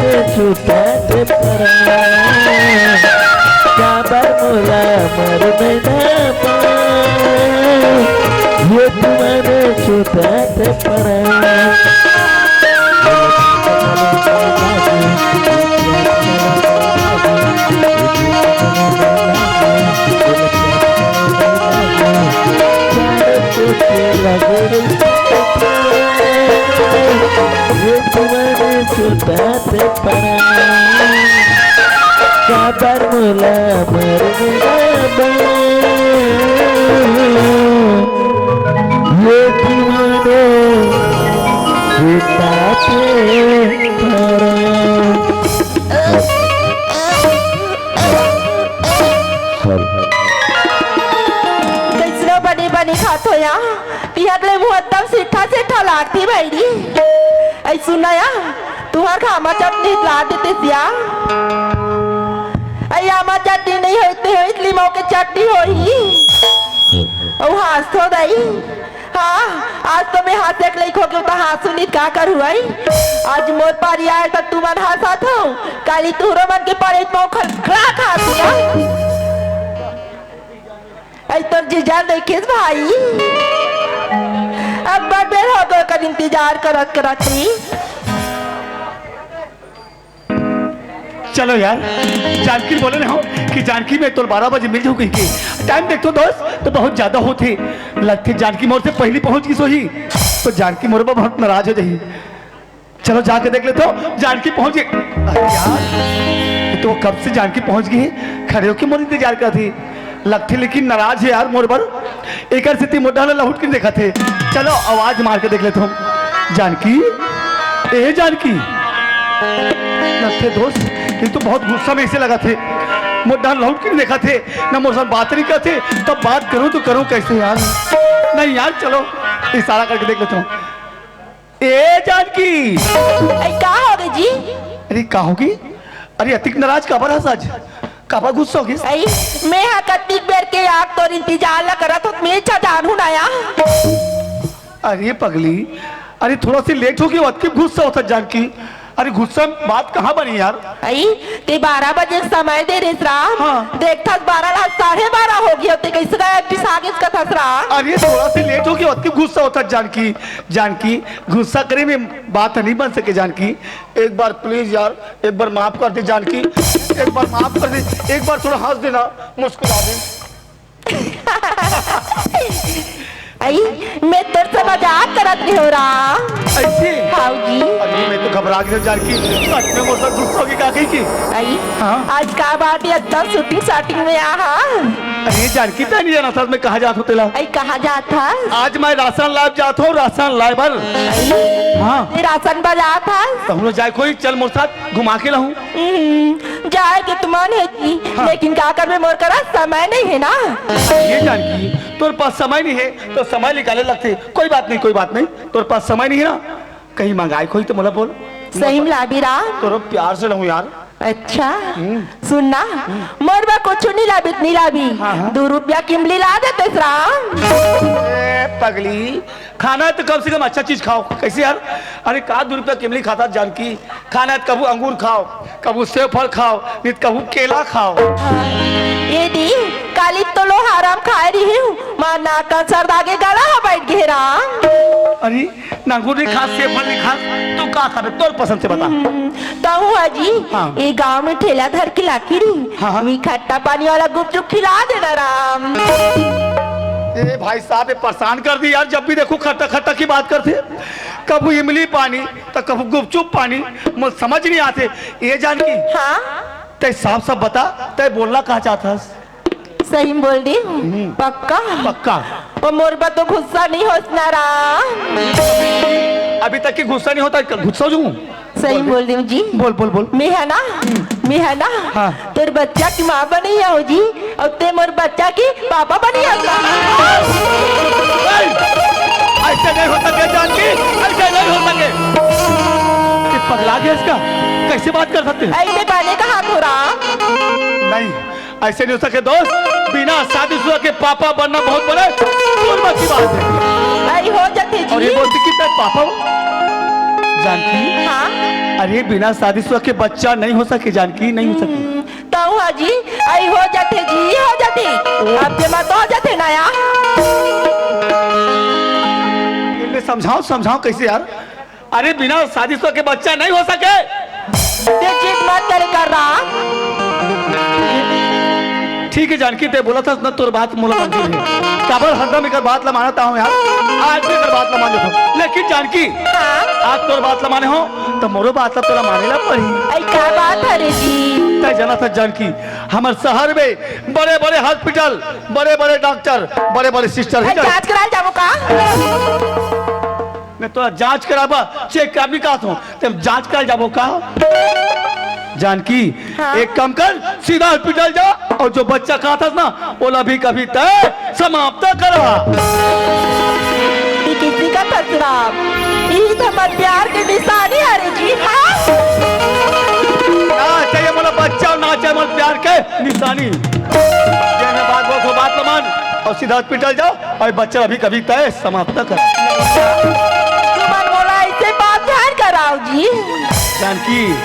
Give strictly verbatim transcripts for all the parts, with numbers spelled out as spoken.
छूटत परान, काबर मोला मर मैना पान, ये तुम्हारे छूटत परान। ये तुम्हारे छूटत परान, काबर मोला मर मैना पान, ये तुम्हारे छूटत परान। कइसनो बने बने खात हो या, पियत ले मुँह एकदम सीठा सीठा लागथे भइरी। अई सुन ना या, तुँहर खामा चटनी ला देतेस या। अई आमा चटनी नइ होइस ते होइस, लिमो के चटनी होही। अउ हाँस तो दई। हाँ, आज तो मैं हाँसे के लइक हो गेंव, त हाँसहूँ नहीं त का करहूँ अई? आज मोर पारी आय त तुमन हाँसत हो, काली तुँहरो मन के पारी त मोर खलखला खात हो। अई तोर जीजा देखेस भाई, अब्बड़ बेर हो गे ओकर इंतजार करत करत ही। चलो यार, जानकी ल बोले रहेंव कि जानकी मैं तोला बारह बजे मिल जाहूँ कहिके। टाइम देखथों दोस्त, त बहुत ज्यादा होत हे। लगथे जानकी मोर से पहिली पहुँच गिस होही, त जानकी मोर बर बहुत नाराज हो जाही। चलो जाके देख लेथों, जानकी पहुँच गे। अरे यार, ये तो कब से जानकी पहुँच गे हे, खड़े होके मोर इंतजार करत हे। लगथे लेकिन नाराज हे यार मोर बर, एकर सेती मोर डहर लहुट के देखत हे। चलो आवाज मार के देख लेथों। जानकी, ए जानकी। लगथे दोस्त, ये तो बहुत गुस्सा में अइसे लगत हे, मोर डहर लहुट के देखत हे, ना मोर साथ बात नहीं करत हे। तब बात करहूँ त करहूँ कइसे यार? नहीं यार, चलो इशारा करके देख लेथों। ए जानकी। अई का हो गे जी? अरे का हो गे? अरे अतिक नाराज काबर हस आज? काबर गुस्सा हो गिस? अई, मैं हा कतिक बेर के आके तोर इंतजार ला करत हों, मैं छा जानहूँ ना या। अरे पगली, अरे थोड़ा सी लेट हो गे, अतकी गुस्सा होथस जानकी। अरे गुस्सा बात कहाँ बनी यार? अई, ते बारह बजे के समय दे रेहेस राम। हाँ। देखथस बारह ला साढ़े बारह हो गे, ते कइसे गायब बिसा गेस कथस राम? अरे थोड़ा सी लेट हो गे, अतकी गुस्सा होथस जानकी। जानकी, गुस्सा करे में बात नहीं बन सके जानकी। एक बार प्लीज यार, एक बार माफ कर दे जानकी, एक बार माफ कर दे, एक बार थोड़ा हंस देना, मुस्कुरा दे। अई, मैं तोर से मजाक करत रहेंव राम। अइसे? हाँ जी। अरे मैं तो घबरा गेंव जानकी, सच में मोर से गुस्सा हो गे का कहिके। अई, हाँ। आज का बात हे, अतना शूटिंग शॉटिंग में आ हा? अरे जानकी, तैं नहीं जानत हस मैं कहाँ जात हों तेला? अई, कहाँ जात हस? आज मैं राशन लाय जात हों, राशन लाय बर। अई, हाँ। ते राशन बर जात हस? त हमरो जाय कोई, चल मोर साथ घुमा के लाहूँ। हम्म, जाय के तो मन हे जी, हाँ। लेकिन का करबे, मोर करा समय नहीं हे ना। ए जानकी, तोर पास समय नहीं हे त समय निकाले लगथे। कोई बात नहीं, कोई बात नहीं, तोर पास समय नहीं हे ना, कहीं मंगाय कोई त मोला बोल। सही में लाबे राम। तोरो प्यार से लाहूँ यार। अच्छा, हम्म। सुन ना, हम्म। मोर बर कुछु नहीं लाबे त नहीं लाबे। हाँ, हाँ। दू रुपया के इमली ला देतेस राम। ए, पगली, खाना हे त कम से कम अच्छा चीज खाव। कइसे यार? अरे का दू रुपया के इमली खाथस जानकी? खाना हे त कभू अंगूर खाव, कभू सेव फल खाव, नहीं त कभू केला खाव। हाँ, ए दी, काली तो लोहा राम खाय रहेंव, मार नाक कान सरदा गे, गला हा बइठ गे राम। अरे, ना अंगूर नहीं खास, सेब फल नहीं खास, तू का खाबे? तोर पसंद से बता। हम्म, तहूँ हा जी, हाँ। ए गांव में ठेला धर के लाके रही, हाँ, हाँ। वी खट्टा पानी वाला गुपचुप खिला देना राम। ए भाई साहब, ये परेशान कर दी यार, जब भी देखो खट्टा खट्टा की बात करथे, कभू इमली पानी त कभू गुपचुप पानी, मोर समझ नहीं आथे। ए जानकी, हाँ? तैं साफ साफ बता, तैं बोलना का चाहत हस? सही में बोल देंव? हम्म। पक्का? पक्का। ओ मोर बर तो गुस्सा नहीं होस ना राम। अभी तक के गुस्सा नहीं होता, गुस्सा हो जाऊं? सही में बोल देंव जी। बोल, बोल, बोल। मैं हा ना, हम्म। मैं हा ना, हाँ। तोर बच्चा के माँ बने हंव जी, अउ तैं मोर बच्चा के पापा बने हस। ए, अइसे नहीं हो सके जानकी, अइसे नहीं हो सके। ये पगला गेस का? कइसे बात करथस? अइसे बने कहाँ थोरा? नहीं, अइसे नहीं हो सके दोस्त, बिना शादीशुदा के पापा बनना बहुत बड़े जुर्म की बात हे। अरे हो जाथे जी। अउ ये बोलथे कि मैं पापा हूँ। जानकी, हाँ? अरे, बिना शादीशुदा के बच्चा नहीं हो सके जानकी, नहीं हो सके। हम्म, तऊ हा जी, अई हो जाथे जी, हो जाथे। अब के मत हो जाथे ना यार। इनमें समझाओ, समझाओ कैसे यार? अरे, बिना शादीशुदा के बच्चा नहीं हो सके। ते जिद मत करे कर रहा। ठीक है जानकी, ते बोला था ना, तोर बात मोला मंजूर है। काबर हरदम एकर बात ला मानत आहूँ यार, आज भी एकर बात ला मान लेथों। लेकिन जानकी, हाँ? आज तोर बात ला माने हों, त मोरो बात ला तोला माने ला पड़ही। अई का बात हरे जी? तैं जानत हस जानकी, हमर शहर में बड़े-बड़े hospital, बड़े-बड़े doctor, बड़े-बड़े sister हे अई जानकी। जांच कराय जाबो का? मैं तोला जांच कराबा, check कराबा कहत हों, तें जांच कराय जाबो का? जानकी, हाँ? एक काम कर, सीधा hospital जा अउ जो बच्चा कहत हस ना, ओला भी कभी तैं समाप्त करा। ये किसी का ससुराल, ये तो हमर प्यार के निशानी हरे जी, हाँ? ना चाहिए मोला बच्चा, ना चाहिए मोला प्यार के निशानी। जेन बात बोलत हों, बात ला मान अउ सीधा hospital जा। अरे बच्चा अभी कभी तय समाप्त कर। तुमन मोला ऐसे बात झन कराओ जी। जानकी,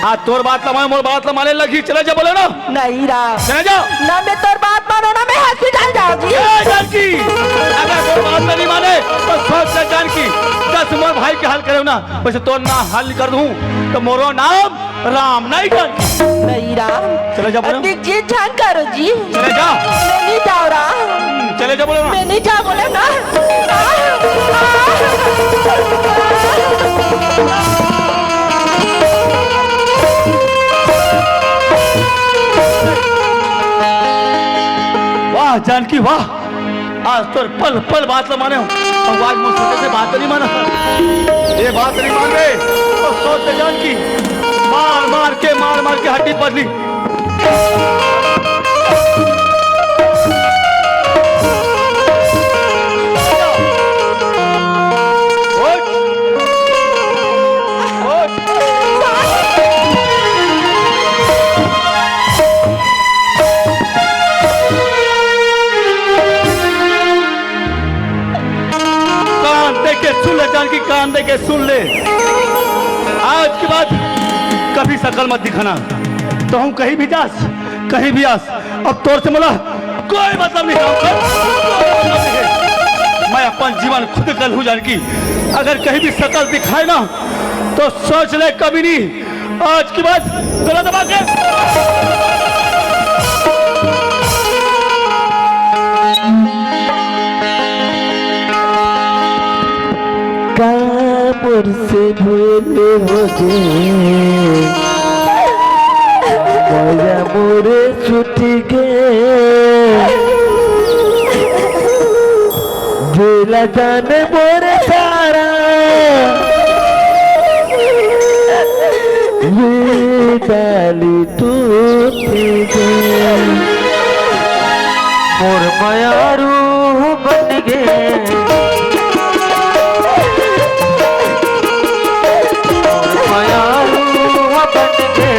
आज तोर बात ला माने, मोर बात ला माने लगही। चला जा बोले ना। नहीं राम। चला जा। ना मैं तोर बात मानों, ना मैं hospital जाओ जी। ए जानकी, अगर मोर बात ला नहीं माने, तो सोच ले जानकी, जैसे मोर भाई के हाल करेव ना, वैसे तोर ना हाल कर दूं, तो मोरो नाम राम नहीं जानकी। नहीं राम। चले जा बोलो। अतिक जिद झन करो जी। चले जा। मैं नहीं जाओ राम। चले जा बोलो ना। मैं नहीं जाओ बोले ना। वाह जानकी वाह, आज तोर पल पल बात ला माने हों। अउ आज मोर संग से बात नहीं माना। ये बात नहीं मान रहे। तो सोच ले जानकी, मार मार के, मार मार के हड्डी पसली। उठ। उठ। कान दे के सुन ले जानकी, कान दे के सुन ले। आज के बाद कभी शकल मत दिखाना। तो हम कहीं भी जास, कहीं भी आस, अब तोर से मोला कोई मतलब नहीं है, कोई मतलब नहीं है। मैं अपन जीवन खुद कर लूँ जानकी। अगर कहीं भी शकल दिखाए ना, तो सोच ले कभी नहीं। आज के बाद गला दबा के। का मोर से भूल हो गे, मया मोर छूट गे, जेला जाने मोर सारा। ये डाली टूट गे, मोर मयारू बन गे, मोर मयारू बन गे।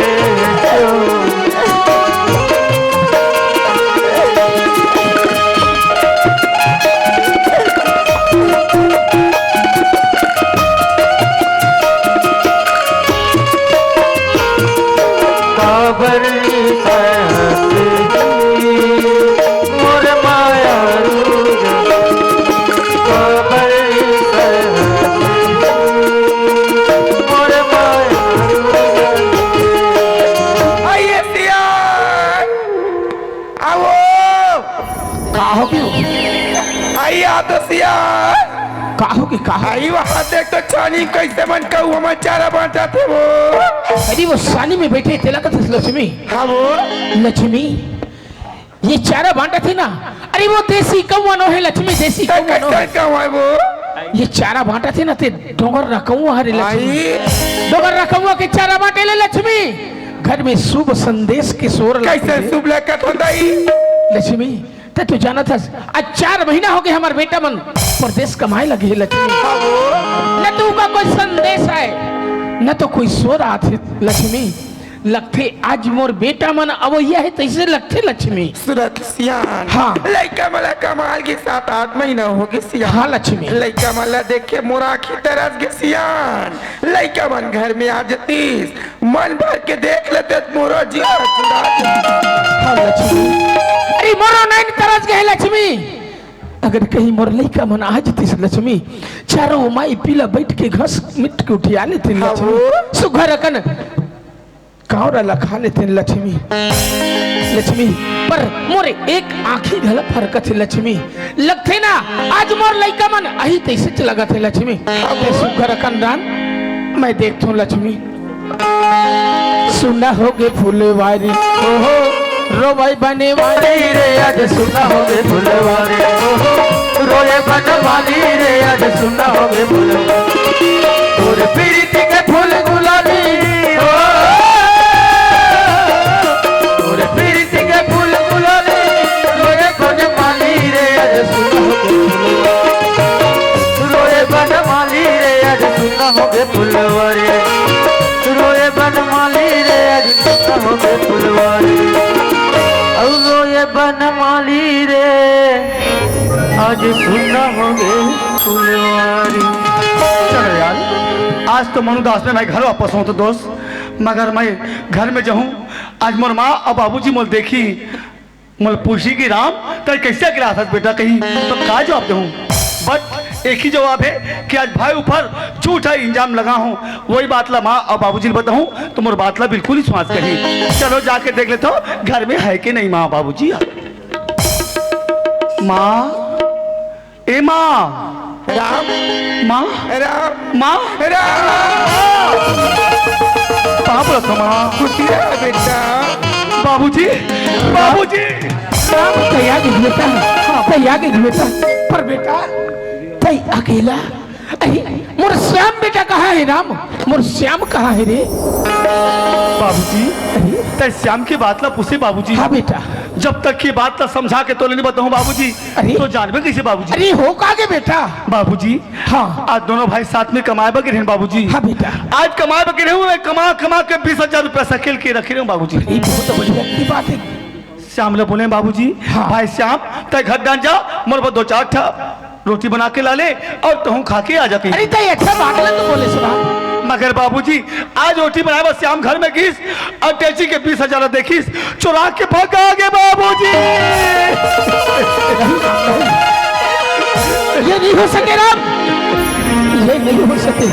काबर सहत मोर माया रूप, काबर सहत मोर माया रूप। आइए सिया, आओ। का हो गे? आई आ तो सिया। का हो गे, का हो? आई वहाँ देख तो छानी कैसे मन कहूँ हमर चारा बांटत हे वो। अरे वो सानी में बैठे तेला कथस लक्ष्मी। हाँ वो। लक्ष्मी, ये चारा बांटत हे ना। अरे वो देसी कौआ नो हे लक्ष्मी, देसी कौआ नो हे। कैसे कौआ हे वो? ये चारा बांटत हे ना ते डोंगर ना कौआ हरे लक्ष्मी। आई। डोंगर ना कौआ के चारा बांटे ले लक्ष्मी। घर में शुभ संदेश के शोर कैसे लगथे। शुभ लेकर बताई? लक्ष्मी, तैं तो जानत हस, आज चार महीना हो गे हमर बेटा मन परदेस कमाए लगे हे लक्ष्मी। न तो ओकर कोई संदेश आए, न तो कोई शोर आत हे लक्ष्मी। लगथे आज मोर बेटा मन अवइया हे, तइसे लगथे लक्ष्मी। सुरत सियान। हाँ। लइका मन ला कमाए गे सात आठ महीना हो गे सियान। हाँ लक्ष्मी। लइका मन ला देख के मोर आँखी तरस गे सियान। लइका मन घर में आ जतिस, मन भर के देख लेते त मोरो जिया जुड़ा जतिस। हाँ लक्ष्मी। अरे मोरो नैन तरस गे हे लक्ष्मी। अगर कहीं मोर लइका मन आ जतिस लक्ष्मी, चारों माई पीला बइठ के घस मिट के उठिया लेतिन हाँ लक्ष्मी। वो। सुघर अकन कांवरा ला खा लेतेन लक्ष्मी। लक्ष्मी, पर मोर एक आँखी घला फरकत हे लक्ष्मी। लगथे ना, आज मोर लइका मन आही तइसेच लगत हे लक्ष्मी। ते सुघर अकन रान, मैं देखथों लक्ष्मी। सुना होगे फुलवारी, ओहो, रोवई बने वाली रे, आज सुना होगे फुलवारी, ओहो, रोए बन वाली रे, आज सुना होगे फुलवारी। तोर पीरित के फूल गुलाबी, ओ, तोर पीरित के फूल गुलाबी, रोए बन माली रे, आज सुना होगे फुलवारी। रोए बन माली रे, आज सुना होगे फुलवारी। रोए बन माली रे, आज सुना होगे फुलवारी। अउ रोए बन माली रे, आज सुना होगे फुलवारी। चलो यार, आज तो मन उदास में मैं घर वापस हूँ तो दोस्त, मगर मैं घर में जाहूँ, आज मोर माँ अउ बाबूजी मोला देखही, मोला पूछही कि राम, तैं कइसे अकेला हस बेटा, कहीं तो का जवाब देहूँ? But एक ही जवाब हे कि आज भाई ऊपर झूठा इल्जाम लगा हूँ, वही बात ला माँ अउ बाबूजी ला बताहूँ तो मोर बात ला बिल्कुल विश्वास करही। चलो जाके देख लेथों घर में हे कि नहीं माँ बाबूजी। माँ, ए माँ। राम। माँ। राम। माँ। राम। पाँव परत हँव माँ। खुशी रहा बेटा। बाबूजी, बाबूजी। राम, तैं आ गे बेटा, हाँ, तैं आ गे बेटा। पर बेटा, तैं अकेला, अरे, मोर श्याम बेटा कहाँ हे राम? मोर श्याम कहाँ हे रे? बाबूजी, अरे? तैं श्याम के बात ला पूछे बाबूजी। हाँ बेटा। जब तक ये बात ला समझा के तोला नइ बताहूँ बाबूजी, अरे? तो जानबे कइसे बाबूजी? अरे हो का गे बेटा? बाबूजी, हाँ। आज दोनों भाई साथ में कमाए बर गे रहेन बाबूजी। हाँ बेटा। आज कमाए बर गे रहेन, मैं कमा कमा के बीस हजार रुपया सकेल के रखे रहेंव बाबूजी। अरे बहुत बढ़िया की बात हे। श्याम ला बोलेंव बाबूजी, हाँ। भाई श्याम, तैं घर डहन जा, मोर बर दो चार ठा रोटी बना के ला ले अउ तहूँ खा के आ जा कहीं। अरे तैं अच्छा बात ला तो बोलेस बा। मगर बाबूजी, आज रोटी बनाए बर श्याम घर में गिस अउ टेची के बीस हजार देखिस, चुरा के भगा गे बाबूजी। ये नहीं हो सके राम, ये नहीं हो सके।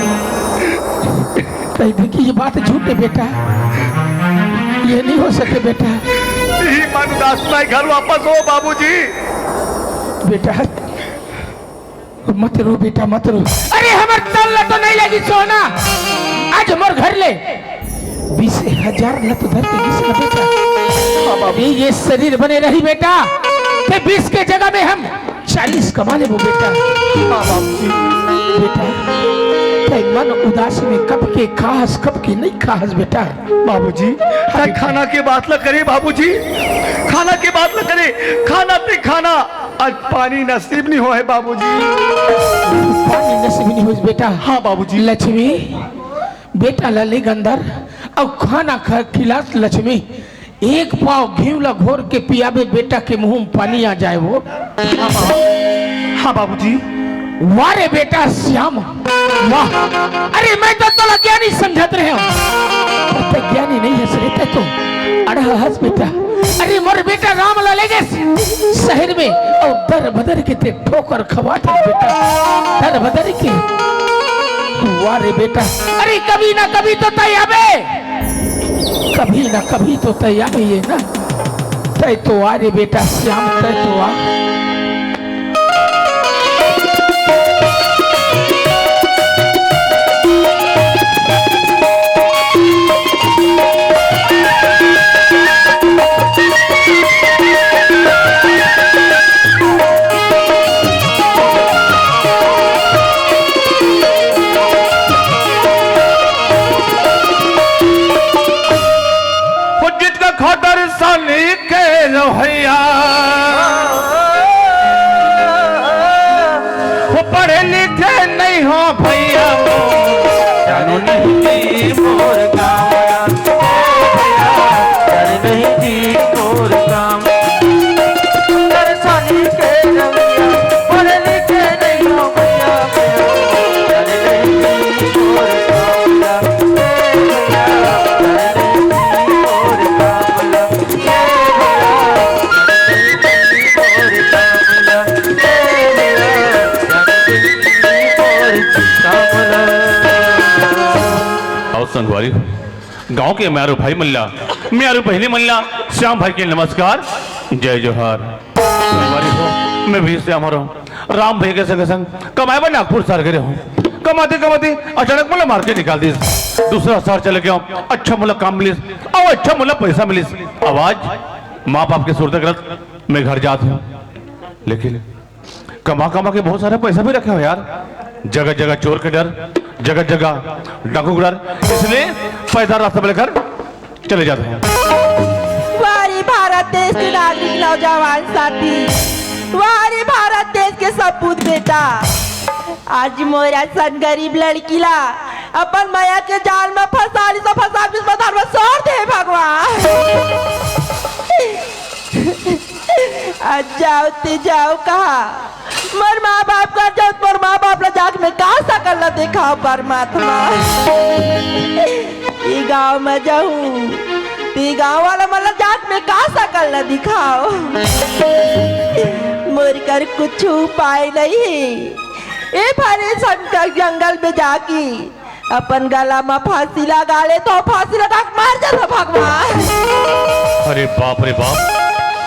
कह दे कि ये बात झूठ हे बेटा, ये नहीं हो सके बेटा। यही मन उदास में घर वापस हो बाबूजी। बेटा, मत रो बेटा, मत रो। अरे हमर तन ला तो नहीं लगी सोना, आज हमर घर ले बीस हजार ला तो धर के गिस ना बेटा। हाँ बाबू। ये, ये शरीर बने रही बेटा, ते बीस के जगह में हम चालीस कमा लेबो बेटा। हाँ बाबूजी। बेटा, तैं मन उदास में कब के खाहस, कब के नहीं खाहस बेटा। बाबूजी, तैं खाना के बात ला करे बाबूजी, खाना के बात ला करे, खाना ते खाना, आज पानी नसीब नहीं होए बाबूजी। पानी नसीब नहीं होए बेटा। हाँ बाबूजी। लक्ष्मी, बेटा ला ले अंदर अउ खाना खा खिलास लक्ष्मी। एक पाव घीव ला घोर के पियाबे बेटा के मुंह में पानी आ जाए वो। हाँ बाबूजी। वाह रे बेटा श्याम, वाह। अरे मैं तो तोला ज्ञानी समझत रहेंव, पर तैं ज्ञानी नहीं हस रे, तैं तो अड़हा हस बेटा। अरे मोर बेटा राम ला ले गे शहर में अउ दर बदर के तैं ठोकर खवात हस बेटा, दर बदर के। वाह रे बेटा, अरे कभी ना कभी तो तैं आबे। कभी ना कभी तो तैं आबे ना। तैं तो आ रे बेटा श्याम, तैं तो आ। वो जितका खातर सानी के रहोइया, वो पढ़े लिखे नहीं हो भइया, जानो नहीं मोर गाँव। अरे, गांव के म्यारू भाई मन ला, म्यारू बहिनी मन ला, श्याम भाई के नमस्कार, जय जोहार। संगवारी हो, मैं भी श्याम हरंव। राम भैया के संगे संग कमाए बर नागपुर शहर गे रहेंव। कमाते कमाते अचानक मोला मार के निकाल दिस। दूसरा शहर चले गेंव, अच्छा मोला काम मिलिस, अउ अच्छा मोला पैसा मिलिस। अब आज माँ बाप के सुरता करत मैं घर जात हंव, लेकिन कमा कमा के बहुत सारा पैसा भी रखे हंव यार। जगह जगह चोर के डर, जगह जगह डाकू के डर, इसलिए पैदल रास्ता में लेकर चले जाते हैं। वाह रे भारत देश के नागरिक नौजवान साथी, वाह रे भारत देश के सपूत बेटा, आज मोर असन गरीब लड़की ला अपन मया के जाल में फंसा लिस, फंसा लिस, मधार में छोड़ दे भगवान। आज जाव ते जाव कहा, मोर माँ बाप कर जाव, मोर माँ बाप ला जाके मैं का सकल ला दिखाव परमात्मा। ये गांव में जाहूं, ते गांव वाला मन ला जाके मैं का सकल ला दिखाव। मोर कर कुछ उपाय नहीं है। ए भरे शंकर जंगल में जाके अपन गला म फांसी लगा ले तो फांसी लगा के मर जाता भगवान। अरे बाप रे बाप,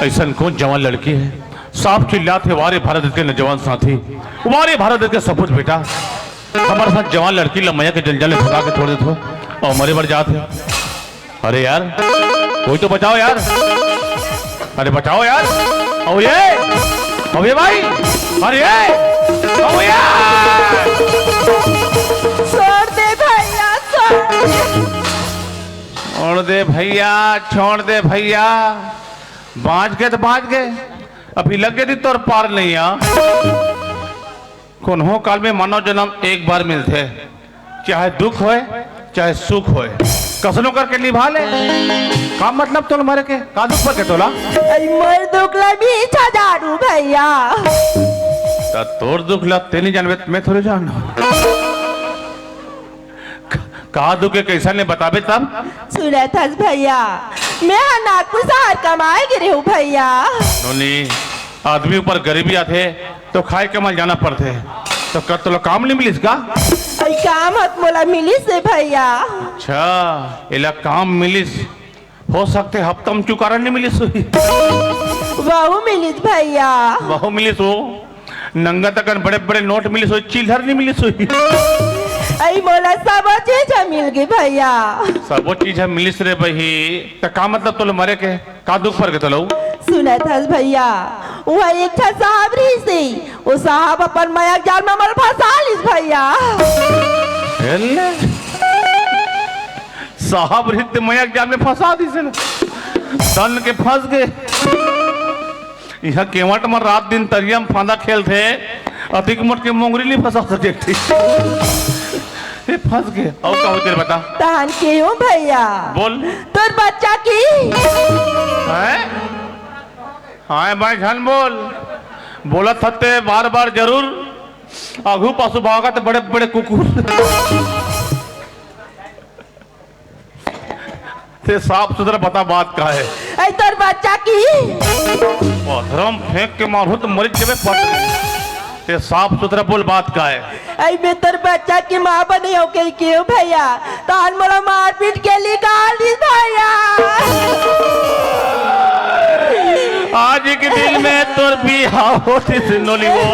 अइसन कौन जवान लड़की है, साफ चिल्लात हे, "वाह रे भारत देश के नौजवान साथी, वाह रे भारत देश के सपूत बेटा, हमर सन जवान लड़की ल मया के जंजाल में फंसा के छोड़ देथो अउ मरे बर जात हे।" अरे यार, कोई तो बचाओ यार, अरे बचाओ यार। अउ ये, अउ ये भाई, अरे ये, अउ ये। छोड़ दे भैया, छोड़ दे। छोड़ दे भैया, छोड़ दे भैया। बांच गे त बांच गे, अभी लग गे त तोर पार नइ हे। कोनो काल में मानव जन्म एक बार मिलथे, चाहे दुख होय, चाहे सुख होय, कसनो करके निभा ले। का मतलब तोला मरे के? का दुख पर के तोला? अरे मोर दुख ला भी छजारू भैया। त तोर दुख ला ते नइ जानबे, मैं थोड़े जानहूं। का दुख हे, कइसन हे बताबे तब? सुनत हस भैया, मैं ह नागपुर शहर कमाए गे रेहूं भैया। नोनी, आदमी ऊपर गरीबी आथे तो खाए कमाए जाना पड़थे। तो का तोला काम नइ मिलिस का? अई काम ह त मोला मिलिस हे भैया। अच्छा, एला काम मिलिस, हो सकथे हफ्ता म चुकारा नइ मिलिस होही। वहू मिलिस भैया। वहू मिलिस हो। नंगत अकन बड़े बड़े नोट मिलिस होही, चिल्लर नइ मिलिस होही। अई मोला सबो चीज ह मिल गे भैया। सबो चीज ह मिलिस रे बही, त का मतलब तोला मरे के? का दुख पर गे तोला? सुनत हस भैया, उहाँ एक झन साहब रहिस हे, ओ साहब अपन मया के जाल म मोला फंसा लिस भैया। एल्ले, साहब रहिस ते मया के जाल में फंसा दिस हे ना। तन के फंस गे। इहाँ केवट म रात दिन तरिया म फांदा खेलथे, अतिक मोट के मोंगरी नइ फंसा सके। ए, फंस गे। अउ का होथे बता? तहन केहेंव भैया। बोल। तोर बच्चा के। हैं? हाय भाई झन बोल। बोलत हते बार बार जरूर। आघू पासू भागत बड़े बड़े कुकुर। ते साफ सुथरा बता, बात का हे? अई तोर बच्चा के। पथरा म फेंक के मारहूं त मरिच जबे पट। ते साफ सुथरा बोल, बात का हे? अई मैं तोर बच्चा के माँ बने हंव कहिके भैया, तहन मोला मारपीट के निकाल दिस भैया। आज के दिन में तोर बिहाव होतिस नोनी वो।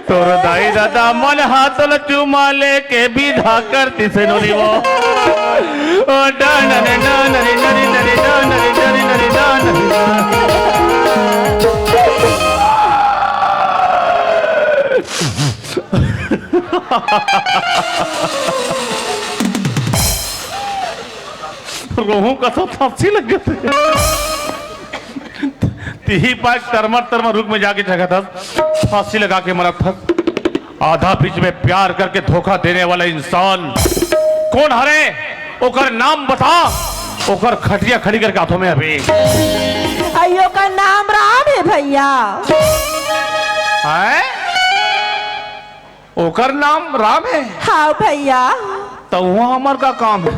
तोर दाई ददा मन हाथ ल चुमा लेके बिधा करतिस नोनी वो। ओ डानन डानन डानन डानन डानन डानन। रोहू का तो फांसी लग गए थे। तिही पाए तरमर तरमर रुख में जाके जगह था, फांसी लगा के मरा था। आधा बीच में प्यार करके धोखा देने वाला इंसान कौन हरे? ओकर नाम बता, ओकर खटिया खड़ी करके हाथों में अभी। अई ओकर नाम राम हे भैया। हैं? ओकर नाम राम हे? हाँ भैया। त उहाँ हमर का काम हे?